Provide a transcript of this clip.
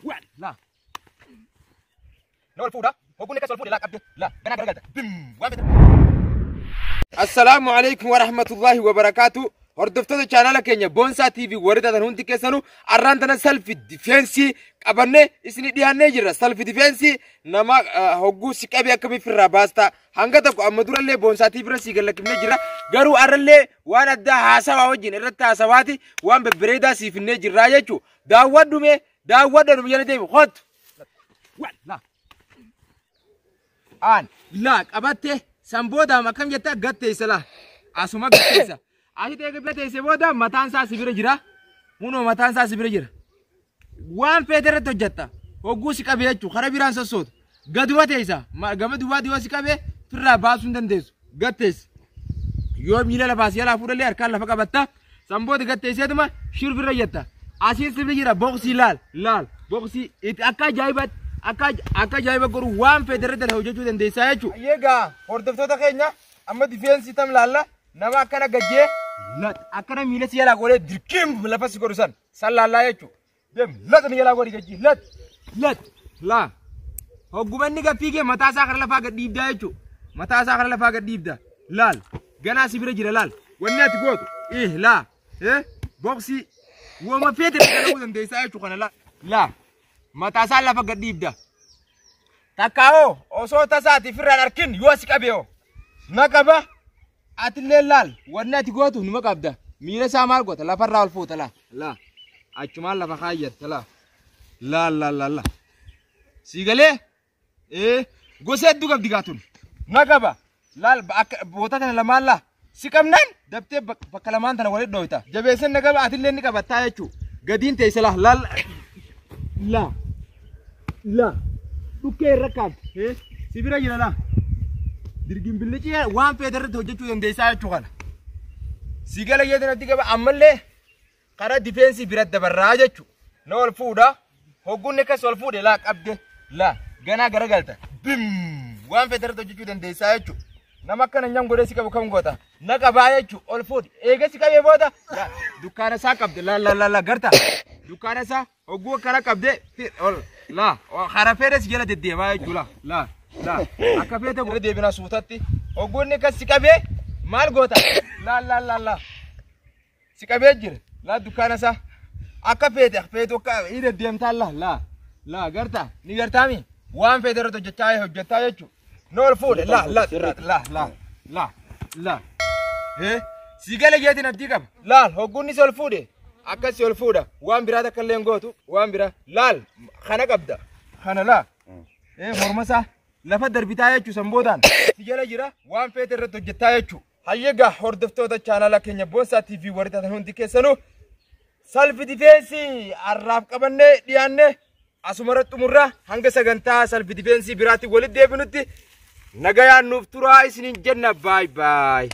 Waan laa. Na ol fuudha. Hogguun akkas ol fuudhe laa qabde. Laa ganaa garagalta. Bim waan fedhe. Assalaamu alaikum warahmatullahi wabarakaatu. Hordoftoota chaanala keenya Boonsaa TV warri taatan hundi keessanuu arraan tana self defense qabannee isinii dhiyaannee jirra. Self defense nama hogguu si qabee akkamiif irraa baasta hanga tokko amma durallee Boonsaa TV irra sii gallakkifnee jirra. Garuu arrallee waan addaa haasawaa wajjin irratti haasawaati waan bebbereedaa siif finnee jirraa jechuu. Daawwadhu mee daawwadhu nu jala deemi kottu. Waan laa. Aan laa qabatte san booda akkam jetta gatteessa laa asuma gatteessa. Asitti eega teessee booda mataan isaa si bira jira. Kunoo mataan isaa si bira jira. Waan feete irratti hojjetta. Hogguu si qabee jechuudha. Karaa biraan sossootu. Gaduma teessa. Gama duwwaatti yoo si qabee firraa baasuu hin dandeessu. Gatteessa. Yoo miila lafaa si jalaa fuudhallee harkaan lafa qabatta. San booda gatteesseetuma shirfirra jetta. Asiin si bira jira boqsii laal laal boqsii itti akka ajaa'ibaatti akka ajaa'iba godhu waan feete irratti hojjechuu dandeessaa jechuudha. Egaa hordoftoota keenya amma difeensii tam laalla nama akkana gajjee akkana miila si jalaa godhee dirqiin lafa si godhu san san laallaa jechuudha. Deem lat ni jalaa godhi gajjii lat lat laa. Hoggumanni gaffiigee mataa isaa kara lafaa gad dhiibdaa jechuudha. Mataa isaa kara lafaa gad dhiibda. Laal ganaa si bira jira laal. Wanni ati gootu ih laa boksii wooma feete dalaguu dandeessaa jechuudha kana laa. Laa mataa isaa lafa gad dhiibda. Takkaa'oo osoo tasaati firraan arkin yoo si qabee hoo na qaba atillee laal wanni ati gootu numa qabda miila isaa maal goota lafarraa ol fuuta laa laa achumaan lafa kaayyatta laa laa laa laa laa sii galee gosa hedduu qabdi gaatun na qaba laal akka boota tana lamaan laa si qabnaan dabtee bakka lamaan tana walitti dhooyta jabeessan na qaba atillee ni qabattaa jechuu gadiin teessa laa laa laa laa dhukkee irra kaafte si bira jira laa. Dirgin billicii waan feete irratti hojjechuu dandeessaa jechuu kana. Si gala jeetinatti qaba ammallee karaa difeensii bira dabarraa jechuu. Na ol fuudha. Hogguun akkas ol fuudhe laa qabde laa ganaa garagalta. Bim waan feete irratti hojjechuu dandeessaa jechuu. Nama akkana nyam godhee si qabu kam goota. Na qabaa jechuu ol fuudhe. Eega si qabee booda dukkaana isaa qabde laa laa laa laa garta. Dukkaana isaa hogguu akkana qabde ol laa hara feete si jala deddeemaa jechuu laa laa. Laa akka feete godhe deebinaa suutatti hogguun akkas si qabee maal goota laa laa laa laa si qabee jira laa dukkaana isaa akka feete feetu akka inni deddeemtaa laa laa laa gartaa ni gartaami waan feete irratti hojjechaa hojjechaa jechuudha na ol fuudhe laa laa laa laa laa laa si gala jeetiin abdii qaba laal hogguun si ol fuudhe akkas si ol fuudha waan biraa takka illee hin gootu waan biraa laal kana qabda kana laa morma isaa lafa darbitaa jechuu san boodaan si jala jira waan feete irratti hojjettaa jechuu. Hayyegaa hordoftoota chaanala keenya Boonsaa TV warri taatan hundi keessanuu self defense har'aaf qabannee dhiyaanne asumarra xumurra hanga sagantaa self defense biraatti walitti deebinutti nagayaan nuuf turaa isiniin jenna baay baay.